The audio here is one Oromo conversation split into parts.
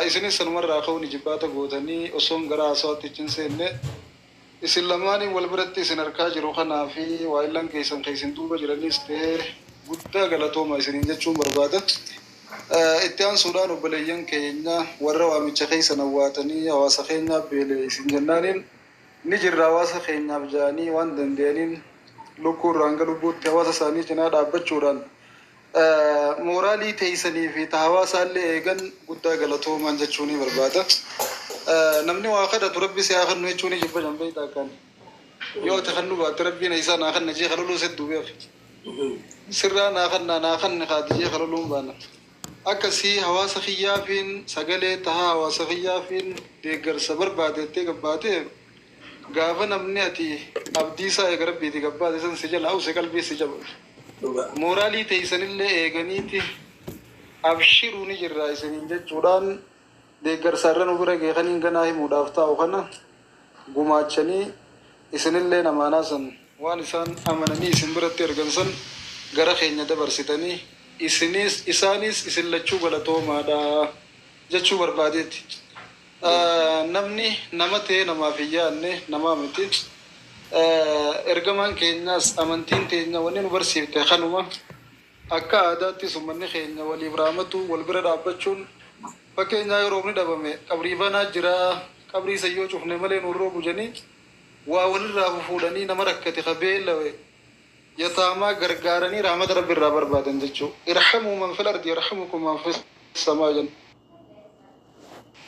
Isinis sanumarraa ka'uun ijibbaata gootanii osoon gara haasawaatti hin seenne isin lamaaniin wal biratti isin harkaa jiru kanaa fi waayillan keessan keessin duuba jiranis ta'ee guddaa galatooma isiniin jechuun barbaada. Itti aansuudhaan obboleeyyan keenya warra waamicha keessan hawwaatanii hawaasa keenyaaf beele isin jennaaniin ni jirra hawaasa keenyaaf ja'anii waan danda'aniin lukkuu irraa hanga lubbuutti hawaasa isaanii cinaa dhaabbachuudhaan mooraalii teessanii fi ta hawaasaallee eegan guddaa galatoomaan jechuu ni barbaada. Namni waa kadhatu rabbi si haa kennu jechuun ni jibba jambee akkaan. Yoo ati kennu baatte rabbiin isaa naa kenna jee kaloluu sedduu beek. Sirraa naa kenna naa kenne kaati jee kaloluun baana. Akkasii hawaasa kiyyaafiin sagalee tahaa hawaasa kiyyaafiin deeggarsa barbaadettee gabbaatee gaafa namni ati abdiisaa eega rabbiiti gabbaate san si jala hawse qalbii si jaba. Mooraalii teessanillee eeganiiti abshiruu ni jirra isiniin jechuudhaan deeggarsa irra nu bira geekaniin ganaa himuudhaaf taa'u kana gumaachanii isinillee namaanaa san waan isaan amananii isin biratti ergan san gara keenya dabarsitanii isinis isaanis isin lachuu galatoomaadha jechuu barbaadeeti. Namni nama ta'ee namaaf hin yaadne namaa miti. Ergamaan keenyas amantiin teenya wanni nu barsiifte kanuma akka aadaattis uummanni keenya waliif raamatu wal bira dhaabbachuun fakkeenyaa yoo roobni dhabame qabrii banaa jira qabrii sayyoo cufne malee nuun roobu jedhanii waa walirraa fufuudhanii nama rakkate ka beelawe yataamaa gargaaranii rahmata rabbi irraa barbaadan jechuu irhamuu man fil ardi yarhamukum man fis samaa jenna.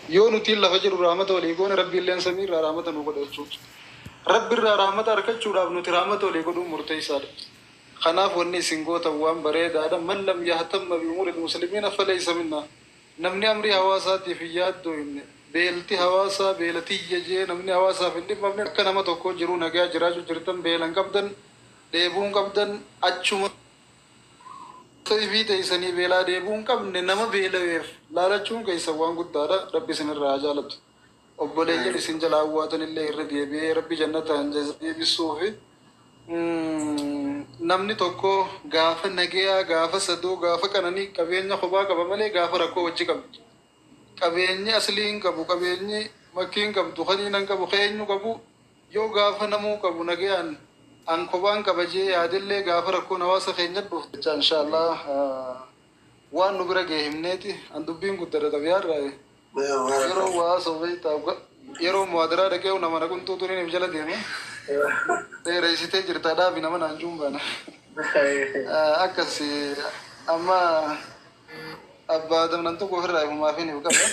Yoo nutiin lafa jiru rahmata walii goone rabbi illeen samii irraa rahmata nu godha jechuudha. Rabbi irraa rahmata argachuudhaaf nuti rahmata walii godhuun murteessaadha. Kanaaf wanni isin gootan waan bareedaadha. Man lam yahtamma bi umuuri muslimiina falaysa minna. Namni amrii hawaasaatiif hin yaaddooyne beelti hawaasaa beela tiyya jee namni hawaasaaf hin dhimmamne akka nama tokko jiruu nagaa jiraachuu jirtan beelan qabdan dheebuun qabdan achuma fi teessanii beelaa dheebuu hin qabne nama beelaweef laalachuun keessan waan guddaadha. Rabbi isinirraa haa jaalatu. Obboleeyyan isin jala hawwaatan illee irra deebi'ee rabbi jannataan deebisuufi namni tokko gaafa nagayaa gaafa sadoo gaafa qananii qabeenya kophaa qaba malee gaafa rakkoo wajji qaba. Qabeenyi aslii hin qabu qabeenyi makkii hin qabdu kaniin hin qabu keenyu qabu yoo gaafa namuu qabu nagayaan an kophaan qaba jee yaadillee gaafa rakkoon hawaasa keenya dhufte jecha inshaallah waan nu bira ga'e himneeti an dubbiin guddadha xabiyaarraa yeroo waa sobeeytaa yeroo muwaadaraa dhaqee nama naquntuu tuniin if jala deeme dheereessitee jirta dhaabi nama naan juun baana. Akkas amma abbaa damnan tokko ofirraa himumaafin if qaba.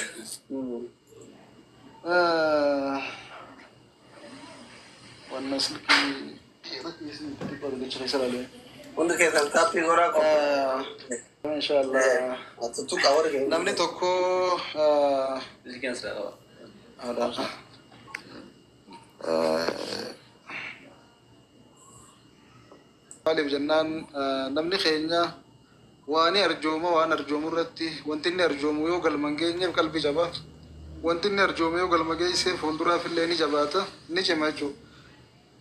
Wanna silkii Hundi keessan taappii goraa qofa. Inshaallah. Tuttuqaa warri Namni tokko maaliif jennaan namni keenya waan arjooma waan arjoomu irratti wanti inni arjoomu yoo galma hin geenyeef qalbii jaba. Wanti inni arjoomu yoo galma geesse fuulduraaf illee ni jabaata ni cima jechuudha.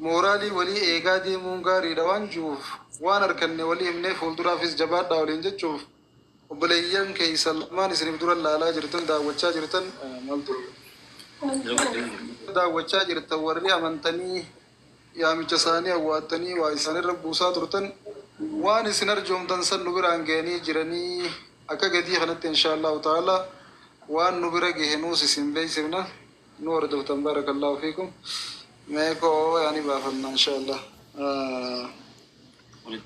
Mooraalii walii eegaa deemuun gaariidha waan jiruuf waan harkanne walii himnee fuulduraafis jabaadhaa waliin jechuuf obboleeyyan keessan lamaan isiniif dura laalaa jirtan daawwachaa jirtan maaltu daawwachaa jirtan warri amantanii yaamicha isaanii hawwaattanii waa isaanirra buusaa turtan waan isin arjoomtan san nu biraan ga'anii jiranii akka gatii kanatti inshaallahu ta'ala waan nu bira gahe nuus isin beeksifna nu hordoftan barakallahu fiikum meekoo yaani baafanna inshaallah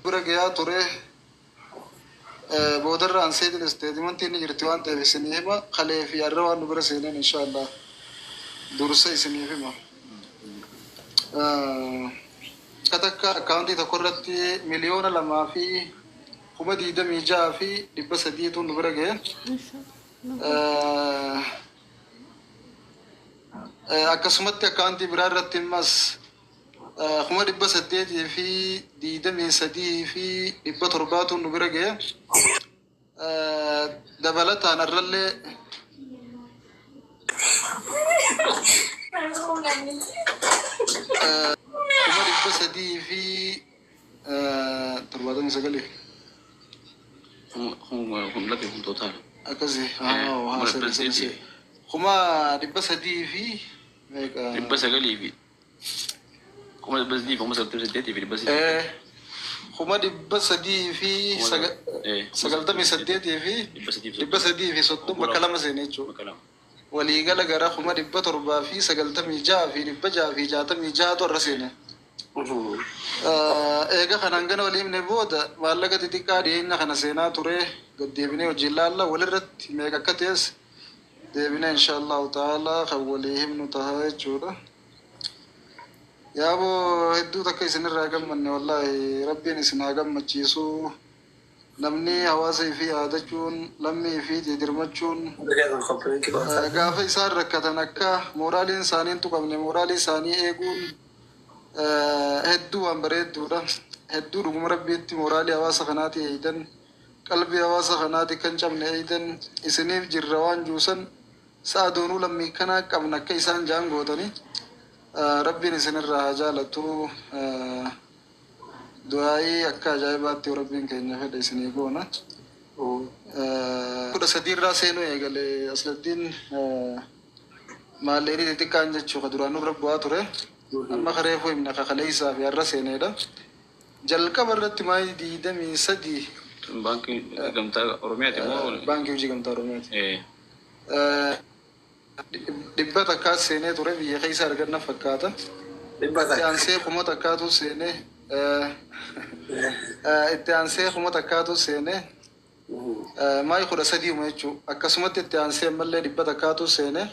bira gahaa ture boodarraan seetin isteetimantii inni jirti waan ta'eef isinii hima kalee fi har'a waan nu bira seenan inshaallah dursa isiniif hima. Takka akkaawuntii tokko irratti 2,026,300tu nu bira gahe. Akkasumatti akkaawuntii biraa irratti immas 823,700tu nu bira gahe. Dabalataan har'allee 379,000. Kun lafi kun totaala. Akkasi. Kuma dhibba saddeetii. 300,000 fi meeqa? 900 fi 398,300. 398,330 bakka lama seene jechuudha. Bakka lama. Waliigala gara 796,666tu irra seene. Eega kanaan gana walii himne booda maallaqa xixiqqaa dhiyeenya kana seenaa ture gaddeebinee hojii laalla walirratti meeqa akka ta'es deebinee insha Allahu ta'ala kan walii himnu ta'a jechuudha. Yaaboo hedduu takka isinirraa gammanne, wallaahi rabbiin isin haa gammachiisu. Namni hawaasa fi yaadachuun, lammii fi dirmachuun, Hundi keessan copy link godhaa. gaafa isaan rakkatan akka mooraaliin isaanii hin tuqamne mooraalii isaanii eeguun hedduu waan bareedduudha. Hedduu dhuguma rabbiitti mooraalii hawaasa kanaati eeydan, qalbii hawaasa kanaati kan cabne eeydan, isiniif jirra waan juusan sa'a doonuu lammii kanaa qabna akka isaan jaan gootanii rabbiin isinirraa haa jaalatu. Du'aayii akka ajaa'ibaatti yoo rabbiin keenya fedhe isinii goona. 13 irraa seenuu eegale Asladdiin, maalleenii xixiqqaan jechuu ka duraan nurra bu'aa ture. Amma kareefuu himna kakaleessaa fi har'a seenedha. Jalqaba irratti maayii 23. Baankii Gamtaa Oromiyaati moo? Baankii Hojii Gamtaa Oromiyaati. 100 seenee ture, biyya keessa arganna fakkaata. Dhibba Itti takka. aansee 1000tu seenee, itti aansee 1000tu seenee, maayii 13 jechuudha. Akkasumatti itti aansee ammallee 100tu seenee,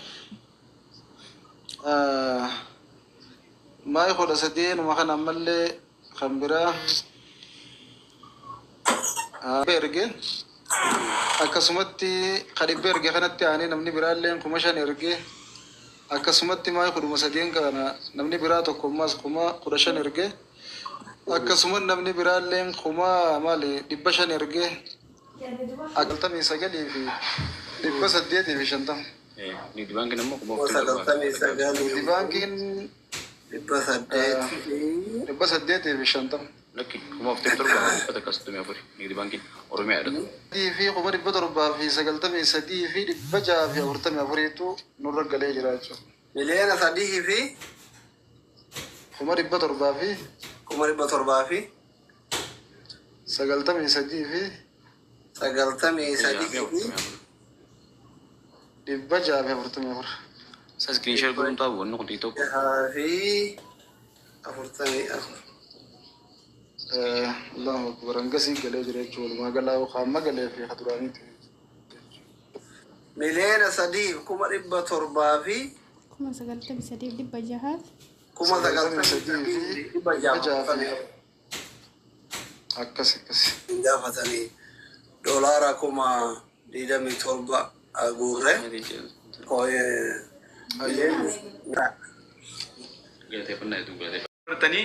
maayii 13 kana ammallee kan biraa erge. Akkasumatti ka 100 erge kanatti aanee namni biraallee 5000 erge. Akkasumatti maayii 13 kana namni biraa tokko ammas 15,000 erge. Akkasuma namni biraalleen kuma maali 500 erge. 99,850. Nigdi baankiin immoo kuma 99. Nigdi baankiin 800 fi 850. Lakki, 47,134 nigdi baankiin Oromiyaadha. Fi 793,644tu nurra galee jira jechuudha. 3 million fi 700,000 fi 700,000 fi 93 fi 93 fi 644. Isa screen share godhuun taa'u wanni kun TikTok. 644. Allahu akbar, hangasii galee jira jechuudha, walumaa galaa hamma galee fi kaduraaniiti. 3,700,000 fi 93,600. 93,644. Akkas akkasi. Gaafatanii doolaara 27,000 guurre. Galateeffannaa, hedduu galateeffannaa.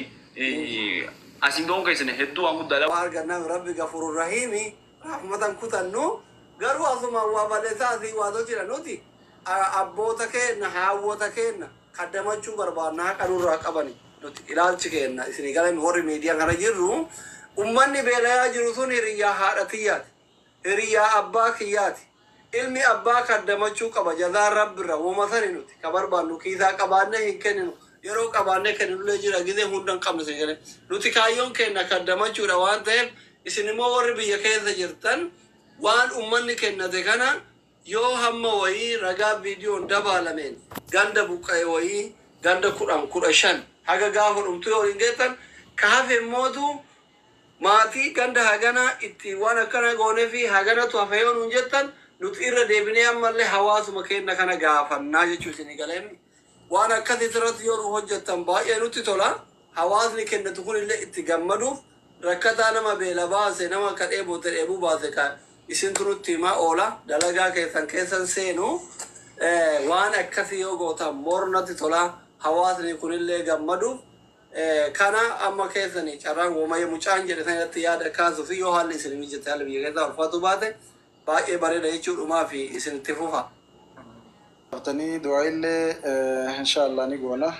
Asiin ga'uun keessan hedduu waan guddaadha. Waa argannaaf rabbi gafurur rahiimi rahmatan kutannu, garuu asuma waa balleessaa asii waa tolchina. Nuti abboota keenna, haawwota keenna kaddamachuu barbaanna, haqa nurraa qabani. Nuti ilaalchi keenna isinii galame, warri miidiyaa kana jirru ummanni beelayaa jiru sun hiriyyaa haadha tiyyaati, hiriyyaa abbaa kiyyaati. Ilmi abbaa kaddamachuu qaba, jazaan rabbirra uuma sani. Nuti ka barbaannu kiisaa qabaannee hin kenninu, yeroo qabaannee kenninullee jira, gizee hunda hin qabnu isin jedhe. Nuti kaayyoon kenna kaddamachuudha waan ta'eef, isin immoo warri biyya keessa jirtan waan ummanni kennate kana yoo hamma wayii ragaa viidiyoon dabaalameen ganda buqqa'e wayii, ganda 10, 15 haga gaafa dhumtu yoo hin geettan, ka hafe mootu maatii ganda haganaa itti waan akkana goonee fi haganatu hafe yoo nuun jettan, nuti irra deebinee ammallee hawaasuma keenya kana gaafannaa jechuu isinii galeen. Waan akkasii irratti yoo nu hojjettan baay'ee nutti tola. Hawaasni kennatu kunillee itti gammaduuf, rakkataa nama beela baase, nama ka dheebote dheebuu baase, ka isintu nutti himaa oola. Dalagaa keessan keessan seenu waan akkasii yoo gootan mornatti tola, hawaasni kunillee gammaduuf. Kana amma keessanii carraan uumayya mucaan jedhe sanatti yaada kaasuu fi yoo haalli isin mijate, haalli biyya keessaa ulfaatu baate, baay'ee bareeda jechuudhumaa fi isin itti fufa. Haftanii du'aa illee insha Allah ni goona.